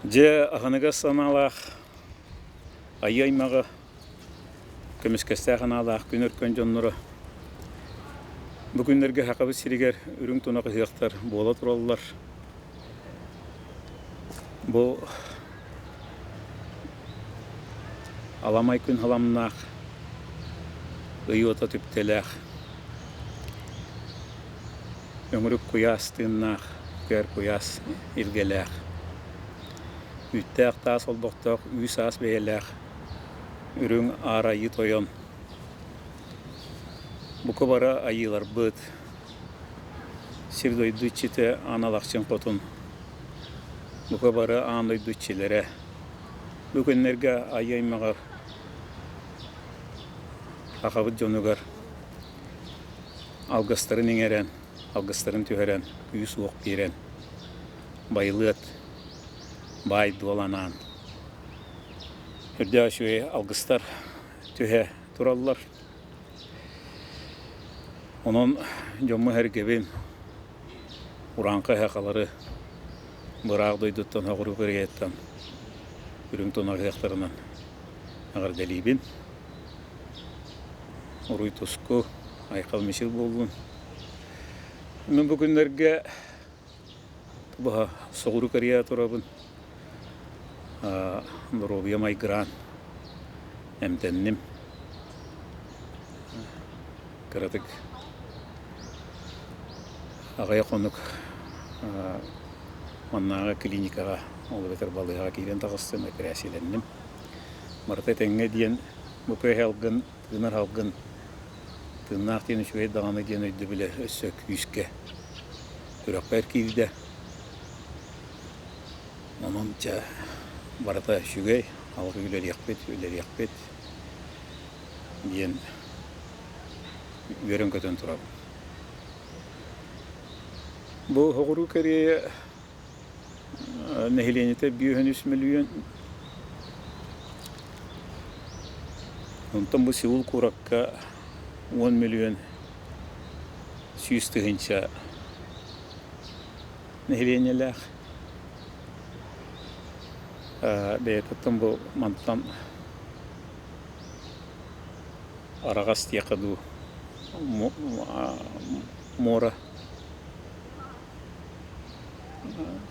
Дьэ, аһыныгас санаалаах айыы аймаҕы көмүскэстээх анаалаах күн өркөн дьонноро бу күннэргэ Сахабыт сиригэр үрүҥ тунах ыһыахтар буола тураллар. Бу аламай күн халамнаах, ый уота түптэлээх, өҥүрүк куйаас тыыннаах, күөр куйаас илгэлээх, үүттээх таас олбохтоох үүс-аас бэйэлээх үрүҥ аар айыы тойон бука бары айыыларбыт, сир-дойду иччитэ Аан Алахчын Хотун, бука бары аан дойду иччилэрэ бу күннэргэ айыы аймаҕар сахабыт дьонугар алгыстарын иҥэрэн, алгыстарын түһэрэн, күүс-уох биэрэн, байылыат, баай-дуол анаан, үрдээх үчүгэй алгыстар түһэ тураллар. Онон дьоммун-сэргэбин, урааҥхай сахалары быраах дойдуттан соҕуруу Кореяттан үрүҥ тунах ыһыахтарынан эҕэрдэлиибин. Уруй-туску, айхал-мичил буоллун. Мин бу күннэргэ быһа соҕуруу Корея турабын. Доруобуйам айгыраан эмтэнним. Кыратык аҕыйах хонук маннааҕы клиникаҕа, ол эбэтэр балыыһаҕа киирэн таҕыстым, эпэрээссийэлэнним. Барыта этэҥҥэ диэн бу кыһа алгын, тыынар алгын, тыыннаах диэн үчүгэй даҕаны диэн өйдөбүлэ өссө күүскэ сүрэхпэр киирдэ. Онон чэ барыта үчүгэй, алгыы үлэлиэхпит, үлэлиэхпит диэн үөрэн-көтөн турабын. Бу Соҕуруу Корея нэһилиэнньэтэ 53 мөлүйүөн. Онтон бу Сеул куоракка 10 мөлүйүөн 100 тыһыынча нэһилиэнньэлээх. Бэйэтиттэн бу мантан араҕас диэххэ дуу муора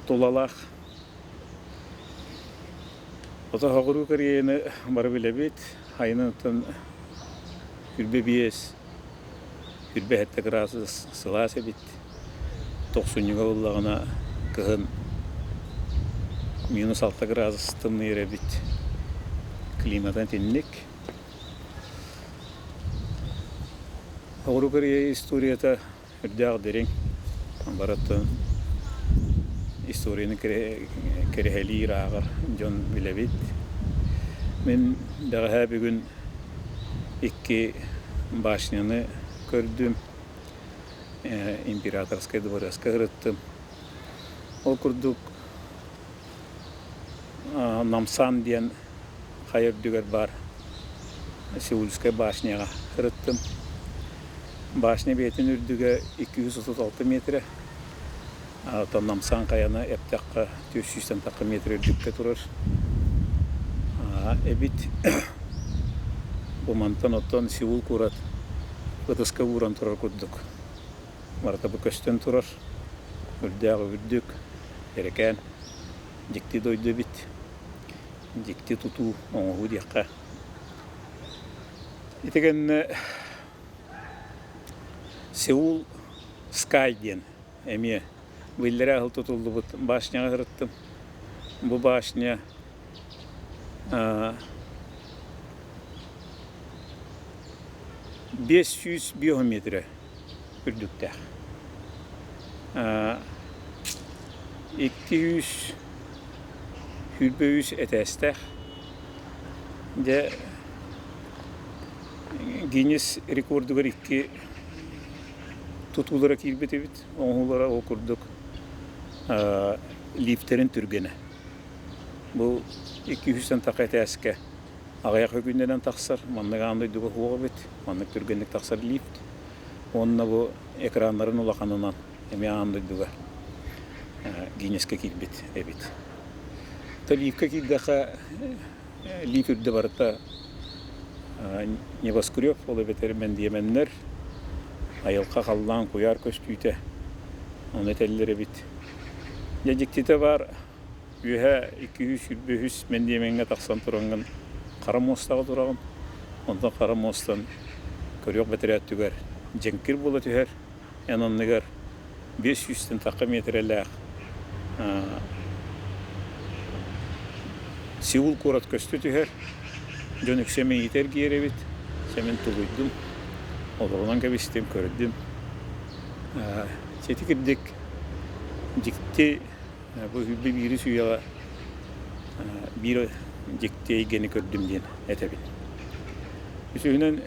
тулалаах. Ото Соҕуруу Кореяны бары билэбит. Айыныттан 25, 27 градус сылаас эбит. Тохсунньуга ыллаҕына кыһын минус 6 градус тымныйар эбит. Климата итинник. Соҕуруу Корея историята үрдээх дириҥ. Барытын историяны кэрэһэлиир, ааҕар дьон билэбит. Мин бэҕэһээ бүгүн икки башняны көрдүм, императорскай дыбарыаска сырыттым. Ол курдук Намсан диэн хайа үрдүгэр баар Сеульскай башняҕа сырыттым. Башня бэйэтин үрдүгэ 236 метрэ. Оттон Намсан хайаны эптэххэ 400 тахха метр үрдүккэ турар эбит. Бу мантан оттон Сеул куорат ытыска ууран турар курдук. Барыта бу көстөн турар. Үрдээх үрдүк, эрэкээн, дьикти дойду эбит. Дьикти тутуу, оҥоһуу диэххэ. Ити кэннэ Сеул Скай диэн эмиэ бу иллэрээ сыл тутуллубут башняҕа сырыттым. Бу башня 500 биометрэ үрдүктээх. 223 этээстээх. Дьэ Гиннес рекордугар икки тутуулара киирбит эбит. Оҥоһуулара ол курдук лифтэрин түргэнэ. Бу 200 тахха этээскэ аҕыйах күннэнэн тахсар. Маннык аан дойдуга суох эбит. Маннык түргэнник тахсар лифт. Уонна бу экраннарын улаханынан эмиэ аан дойдуга Гиннескэ киирбит эбит. Оттон лифкэ киирдэххэ, лифт үрдэ барыта небоскреб, ол эбэтэр мэндиэмэннэр, айылҕа халлаан куйаар көстүүтэ, ону этэллэр эбит. Дьэ дьиктитэ баар, үөһэ 223 мэндиэмэҥҥэ тахсан тураҥҥын хара муостаҕа тураҕын, онтон хара муостан көрүөх бэтэрээ өттүгэр дьэҥкир буола түһэр, эн анныгар 500-тэн тахха миэтэрэлээх Сеул куорат көстө түһэр, дьон үксэ мэйиитэ эргийэр эбит, сэмин тулуйдум, олорунан кэбистим, көрдүм. Сити кирдик дьикти бу сүүрбэ биирис үйэҕэ биир дьикти эйгэни көрдүм диэн этэбин. Үсүһүнэн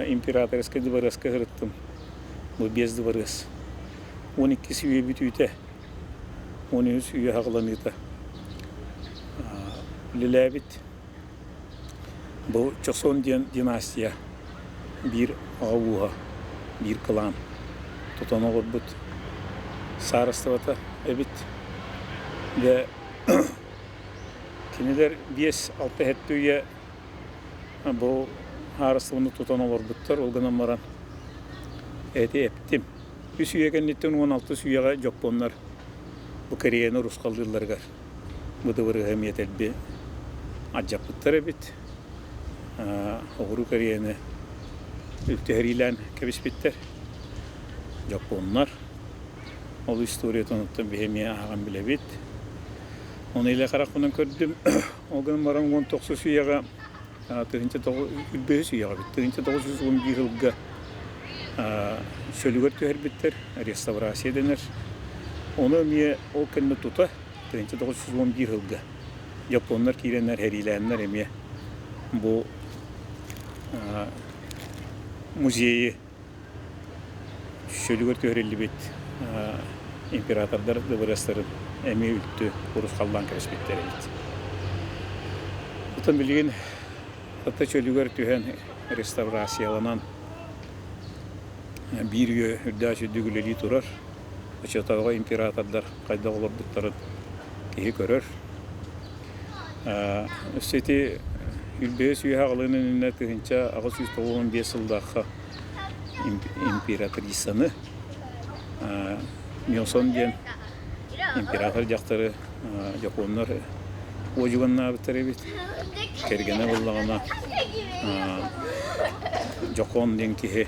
императорскай дыбарыаска сырыттым. Бу биэс дыбарыас. 12 үйэ бүтүүтэ, 13 үйэ аҕыланыыта үлэлээбит. Бу Чосон диэн династия биир аҕа ууһа, биир кылаан тутан олорбут саарыстыбата эбит. Дьэ, кинилэр биэс-алта сэттэ үйэ бу аарыстыбаны тутан олорбуттар, ол гынан баран эти эптим. Үс үйэ кэнниттэн 16 үйэҕэ дьоппуоннар бу Кореяны урусхаллыылларыгар бу дыбарыаһы эмиэ дэлби алдьаппыттар эбит. Оҕуруу Кореяны үлтүһэриилээн кэбиспиттэр. Дьоппуоннар ол историятын оттон биһи эмиэ ааҕан билэбит. Ону илэ харахпынан көрдүм. Ол гынан баран 19 үйэҕэ 1900 үйэҕэ 1911 сылга чөлүгэр түһэрбиттэр, реставрация дэнэр. Ону эмиэ ол кэннэ тута 1911 сылга дьоппуоннар киирэннэр, сэриилээннэр эмиэ бу музейы чөлүгэр түһэриллибит императордар дыбарыастарын эмиэ үлтү урусхаллаан кэбиспиттэр эбит. Оттон билигин хата чөлүгэр түһэн реставрацияланан биир үйэ үрдээх үрдүк үлэлии турар. Оччотооҕу императордар хайдах олорбуттарын киһи көрөр. Өссө ити Үрбэһис үөһэ аҕалыан иннинэ 1895 сыллаахха императрисаны Мёсон диэн император дьахтары дьоппуоннар уодьуганнаабыттар эбит. Кэргэнэ буоллаҕына Дьокуон диэн киһи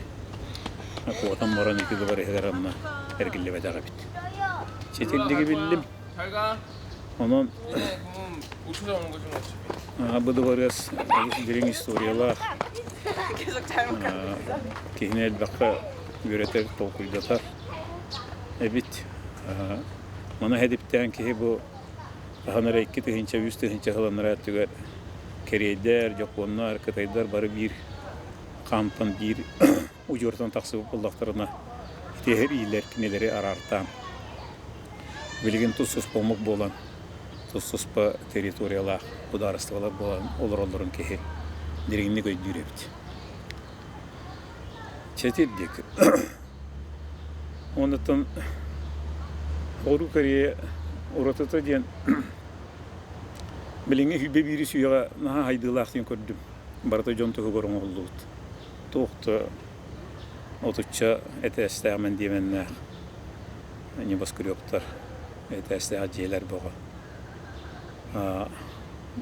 куотан баран ити дыбарыһыгар анна эргиллибэтэх эбит. Ситирдиги биллим. Онон бу дыбарыас олус дириҥ историялаах, киһини элбэххэ үөрэтэр, толкуйдатар эбит. Маны хэдиптээн киһи бу хаһан эрэ 2000, 3000 сыланнара өттүгэр кэриэйдэр, дьоппуоннар, кытайдар бары биир хаантан биир удьуортан тахсыбыт буоллахтарына итиһэр иилэр кинилэри араартаан билигин тус-туспа омук буолан тус-туспа территориялаах судаарыстыбалар буолан олороллорун киһи дириҥник өйдүүр эбит. Чэтирдик. Оннуттан Оруу Корея уратыта диэн билиҥҥи сүүрбэ биирис үйэҕэ наһаа хайдыылаах диэн көрдүм. Барыта дьон туһугар оҥоһуллубут. Туох да отучча этээстээх мэндиэмэннээх небоскребтар, этээстээх дьиэлэр бөҕө,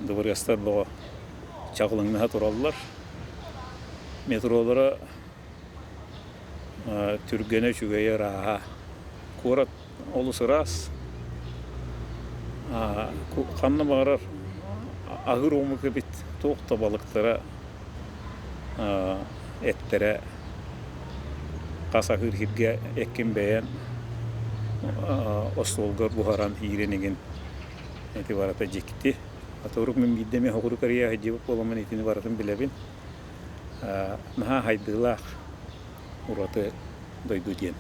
дыбарыастар бөҕө чаҕылыҥнаһа тураллар. Метролара түргэнэ үчүгэйэ ырааһа. Куорат олус ыраас. Ханна баҕарар аһыыр омук эбит, туох да балыктара, эттэрэ хас аһыыр сиргэ эккин бэйэн остуолга буһаран иирэн игин ити барыта дьикти. Оторук мин биирдэ эмэ соҕуруу Корея сылдьыбыт буоламмын итини барытын билэбин. Наһаа хайдыылаах ураты дойду диэн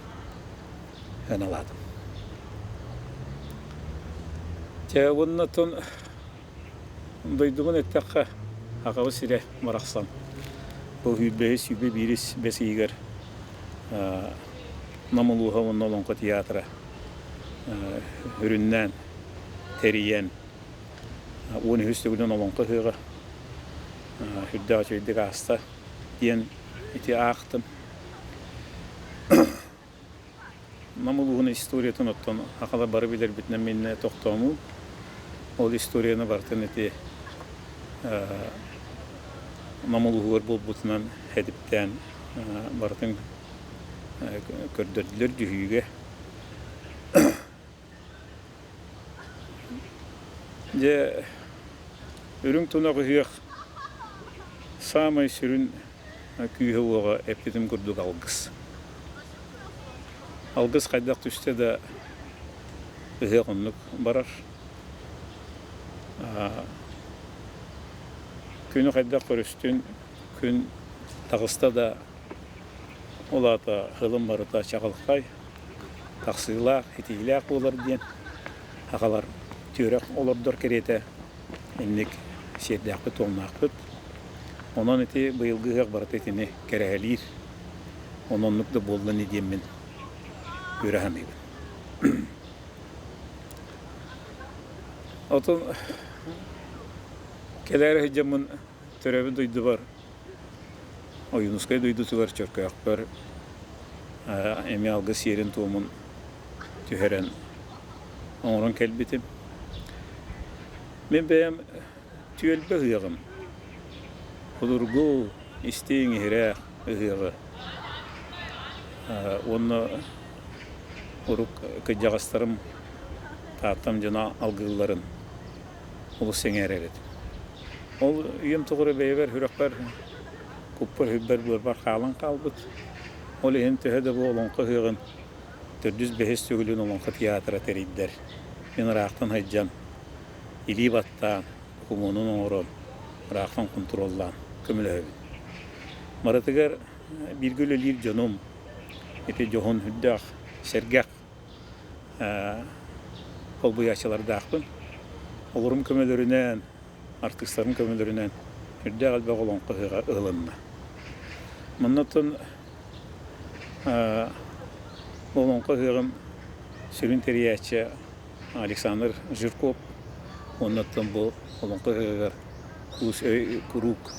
сыаналаатым. Чэ уонна оттон дойдубун эттэххэ, Сахабыт сирэ барахсан бу сүүрбэһис, сүүрбэ биирис бэс ыйыгар Нам улууһа уонна Олоҥхо театра үрүннээн, тэрийэн. 13 төгүлүн олоҥхо ыһыаҕа үрдээх үчүгэйдик ааста диэн ити аахтым. Нам улууһун историятын оттон сахалар бары билэрбитинэн миннэ тохтоомуу. Ол историяны барытын ити Нам улууһугар буолбутунан хэдиптээн барытын көрдөрдүлэр дьүһүйүүгэ. Дьэ, үрүҥ тунах ыһыах саамай сүрүн күүһэ-уоҕа эппитим курдук алгыс. Алгыс хайдах түстэ да ыһыах оннук барар. Күнү хайдах көрүстүн, күн таҕыста да ол аата һылым барыта чаҕылхай, тахсыылаах, итиилээх буолар диэн аҕалар түөрэх олордор кэриэтэ инник сиэрдээхпит-туомнаахпыт. Онон ити быйылгы ыһыах барыта итини кэрэһэлиир. Онон оннук да буолла ини диэммин үөрэ саныыбын. Отон кэлээри сылдьаммын төрөөбүт дойдубар Ойуунускай дойдутугар Чөркөөхпөр эмиэ алгыс сиэрин-туомун түһэрэн оҥорон кэлбитим. Мин бэйэм түөлбэ ыһыаҕым. Судургу, истиҥ, иһирэх ыһыаҕы уонна урук кырдьаҕастарым Тааттам дьоно алгыылларын олус сэҥээрэбит. Ол үйэм тухары бэйэбэр сүрэхпэр, куппар-сүрбэр быарбар хаалан хаалбыт. Ол иһин төһө да бу олоҥхо ыһыаҕын төрдүс-бэһис төгүлүн Олоҥхо театра тэрийдэр, мин ыраахтан сылдьан, илии баттаан, докумуонун оҥорон, ыраахтан хонтуруоллаан көмөлөһөбүн. Барытыгар бииргэ үлэлиир дьонум ити дьоһун үрдээх, сэргэх холбуйааччылардаахпын. Олорум көмөлөрүнэн, артыыстарым көмөлөрүнэн үрдээх элбэх олоҥхо ыһыаҕа ыһылынна. Маннаттан олоҥхо ыһыаҕын сүрүн тэрийээччи Александр Жирков уоннаттан бу олоҥхо ыһыаҕыгар куус өй куруук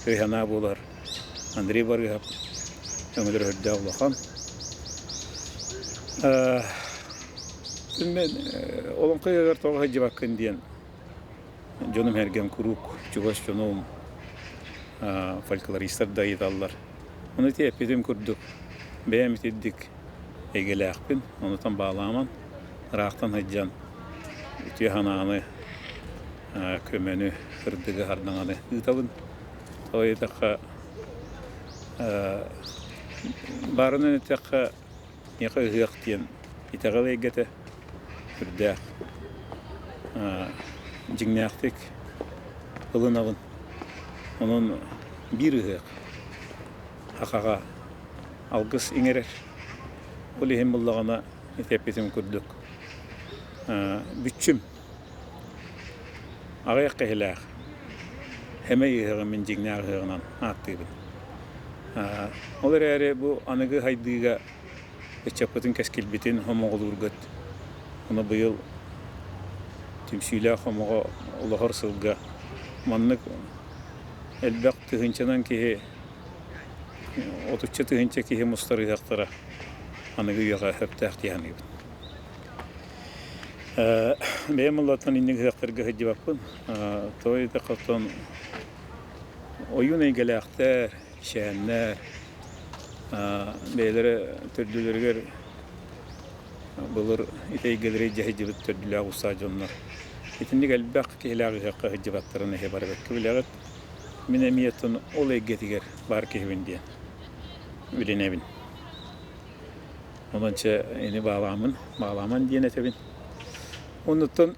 өй-санаа буолар Андрей Барыһов өҥөлөрө үрдээх улахан. Мен олоҥхо ыһыаҕар тоҕо сылдьыбаккын диэн дьонум-сэргэм куруук чугас дьонум фольклористар да ыйыталлар. Ону ити эппитим курдук бэйэм итирдик эйгэлээхпин, онутан баалааман, ыраахтан сылдьан үтүө санааны, көмөнү, сырдыгы, сардаҥаны ыытабын. Тоҕо диэтэххэ, баарынан эттэххэ, миэхэ ыһыах диэн итэҕэл эйгэтэ сүрдээх дьиҥнээхтик ылынабын. Онон биир ыһыах сахаҕа алгыс иҥэрэр. Ол иһин буоллаҕына ити эппитим курдук бүччүм Аҕыйах киһилээх Хэмэй ыһыаҕын мин дьиҥнээх ыһыаҕынан ааттыыбын. Ол эрээри бу аныгы сайдыыга ыччаппытын кэскилбитин хомоҕолуургут ону быйыл түмсүүлээх хомоҕо олоһор сылга маннык элбэх тыһыынчанан киһи отучча тыһыынча киһи мустар ыһыахтара аныгы үйэҕэ сөптөөх дии саныыбын. Бэйэм ыллаттан инник ыһыахтарга сылдьыбаппын. Тоҕо диэтэххэ оттон ойуун эйгэлээхтэр, ичээннэр бэйэлэрэ төрдүлэригэр былыр ити эйгэлэри илдьэ сылдьыбыт төрдүлээх устаах дьоннор итинник элбэх киһилээх ыһыахха сылдьыбаттарын эһи бары бэркэ билэҕит. Мин эмиэ оттон ол эйгэтигэр баар киһибин диэн билинэбин. Онон чэ ини баалаамын, баалааман диэн этэбин. Оннуттан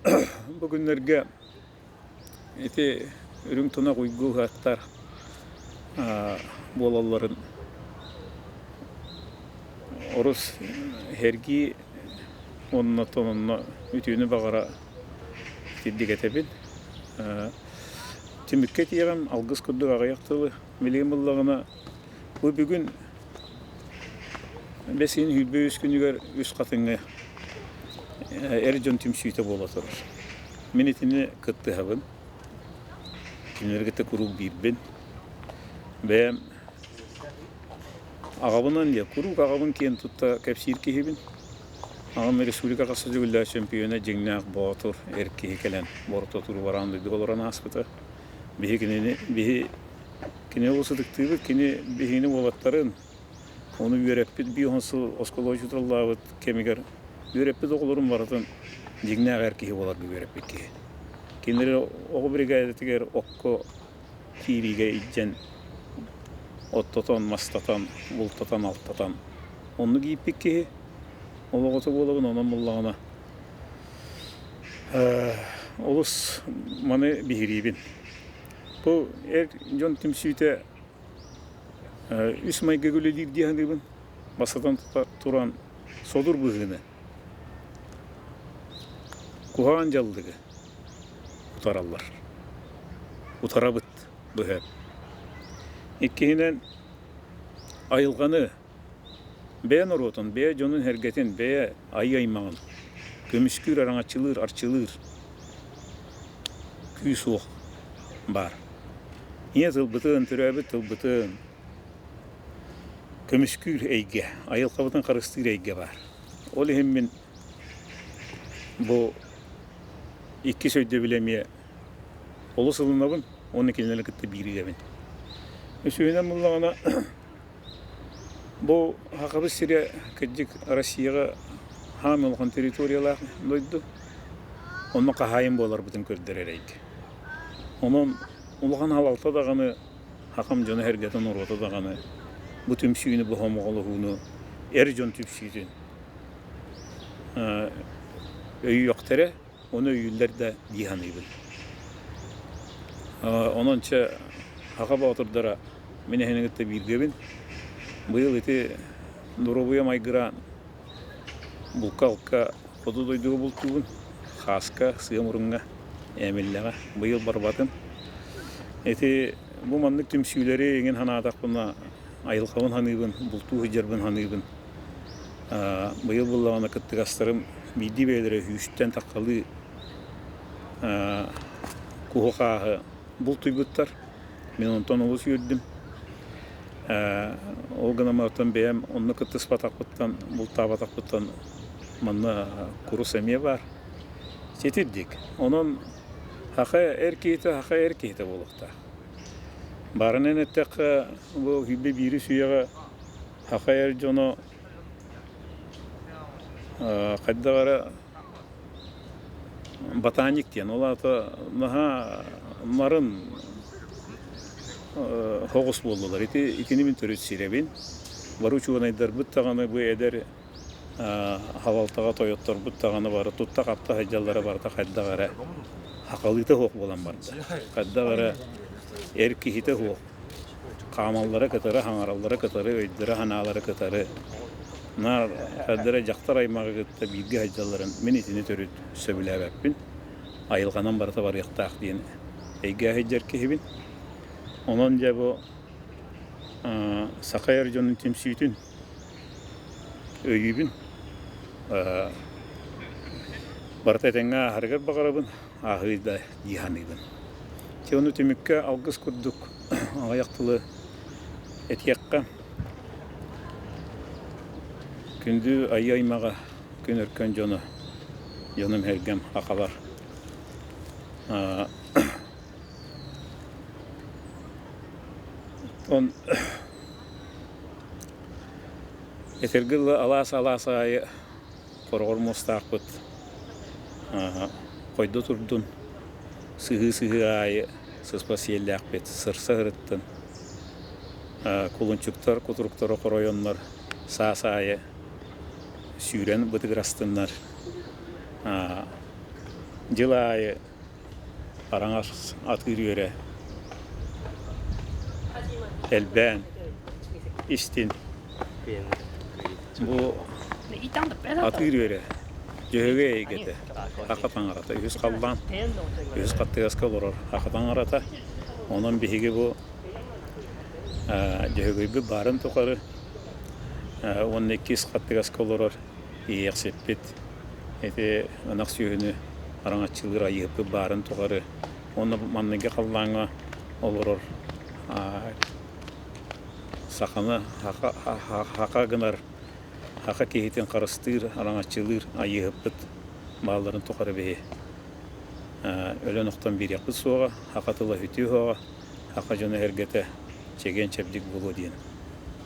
бу күннэргэ ити үрүҥ тунах уйгу ыһыахтар буолалларын орус сэргии уонна онно үтүөнү баҕара итирдик этэбин. Түмүккэ этиэҕим, алгыс курдук аҕыйах тылы билигин буллаҕына бу бүгүн Бэс ыйын 23 күнүгэр Үс Хатыҥҥа эр дьон түмсүүтэ буола турар. Мин итини кыттыһабын. Кинилэри кытта куруук биирбин. Бэйэм аҕабынан диэ, куруук аҕабын киэн тутта кэпсиир киһибин. Аҕам республика хас төгүллээх чөмпүйүөнэ дьиҥнээх боотур эр киһи кэлэн борототур бараан дойдуга олорон ааспыта. Биһи кинини биһи кини олус ытыктыыбыт, кини биһигини уолаттарын, ону үөрэппит биир сыл оскуола учууталлаабыт кэмигэр үөрэппит оҕолорун барытын дьиҥнээх эр киһи буоларга үөрэппит киһи. Кинилэри оҕо биригээдэтигэр окко киириигэ илдьэн оттотон, мастатан, бултатан-алтатан оннук ииппит киһи. Ол оҕото буолабын, онон буллаҕына олус маны биһириибин. Бу эр дьон түмсүүтэ үс майгыга үлэлиир дии саныыбын. Бастатан туран содур быһыыны, куһаҕан дьаллыгы утараллар. Утарабыт быһа. Иккиһинэн, айылҕаны, бэйэ норуотун, бэйэ дьонун-сэргэтин, бэйэ айыы аймаҕын көмүскүүр, араҥаччылыыр, арчылыыр күүс-уох баар. Ийэ тылбытын, төрөөбүт тылбытын көмүскүүр эйгэ, айылҕабытын харыстыыр эйгэ баар. Ол иһин мин бу иккис өйдөбүлү эмиэ олус ылынабын уонна кинилэри кытта бииргэбин. Үсүһүнэн буллаҕына, бу Сахабыт сирэ кырдьык Россияҕа хаан улахан территориялаах дойду. Онно хаһаайын буоларбытын көрдөрөр эйгэ. Онон улахан халалта даҕаны Хахам дьоно-сэргэтэ норуота даҕаны бу түмсүүнү, бу сомоҕолоһууну эр дьон түмсүүтүн өйүөхтэрэ, ону өйүүллэр да дии саныыбын. Онон чэ Аҕа боотурдара мин эһини кытта бииргэбин. Быйыл ити доруобуйам айгыраан булка-алка хоту дойдуга бултуубун. Хааска, сыа муруҥҥа, Ээмиллэҕэ. Быйыл барбатым. Ити бу маннык түмсүүлэри эҥин санаатахпына айылҕабын саныыбын, бултуу сылдьарбын саныыбын. Быйыл буллаҕына кыттыгастарым биирдии бэйэлэрэ үһүстэн таххалыы куһу-хааһы бултуйбуттар. Мин онтон олус үөрдүм. Ол гынан баран бэйэм онно кыттыспатахпыттан, бултаабатахпыттан манна курус эмиэ баар. Ситирдик. Онон саха эр киһитэ саха эр киһитэ буолуохтаах. Баарынан эттэххэ, бу сүүрбэ биирис үйэҕэ саха эр дьоно хайдах эрэ ботаник диэн, ол аата наһаа нарын соҕус буоллулар. Ити итини мин төрүт сирэбин. Бары учуонайдарбыт даҕаны бу эдэр халалтаҕа тойотторбут даҕаны бары тутта-хапта сылдьаллара барыта хайдах эрэ хахалыыта суох буолан барда. Хайдах эрэ эр киһитэ суох. Хаамаллара кытары, хаҥараллара кытары, өйдөрө-санаалара кытары наар хайдах эрэ дьахтар аймаҕы кытта бииргэ сылдьалларын мин итини төрүт сөбүлээбэппин. Айылҕанан барыта барыахтаах диэн эйгэ сылдьар киһибин. Онон дьэ бу саха эр дьонун түмсүүтүн өйүүбүн. Барыта этэҥҥэ ааһарыгар баҕарабын, ааһыы да дии саныыбын. Дьэ ону түмүккэ алгыс курдук аҕыйах тылы этиэххэ. Күндү айыы аймаҕа, күн өркөн дьоно, дьонум-сэргэм хахалар. Он Этэргэ дылы алаас-алаас аайы хороҕор муостаахпыт хойдо турдун, сыһыы-сыһыы аайы сыспа сиэллээхпит сырса сырыттын, кулунчуктар кутуруктара хоройоннор саас аайы сүүрэн бытыгырастыннар, дьыл аайы араҥас атыыр үөрэ элбээн истин. Бу атыыр үөрэ Дьөһөгөй эйгэтэ, Аха таҥарата, үһүс халлаан, үһүс хаттыгаска олорор Аха таҥарата. Онон биһиги бу Дьөһөгөйбүт баарын тухары уонна иккис хаттыгаска олорор Иэйэхсиппит ити ынах сүөһүнү. Араҥаччылыыр айыыһыппыт баарын тухары уонна манныгы халлааҥҥа олорор саханы хаха гынар, хаха киһитин харыстыыр, араҥаччылыыр айыыһыппыт баалларын тухары биһи өлөн-охтон биэриэхпит суоҕа, хаха тыла үтүө уһуоҕа, хаха дьоно-сэргэтэ чэгиэн-чэбдик буолуо диэн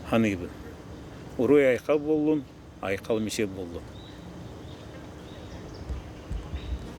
саныыбын. Уруй-айхал буоллун, айхал мичил буоллун.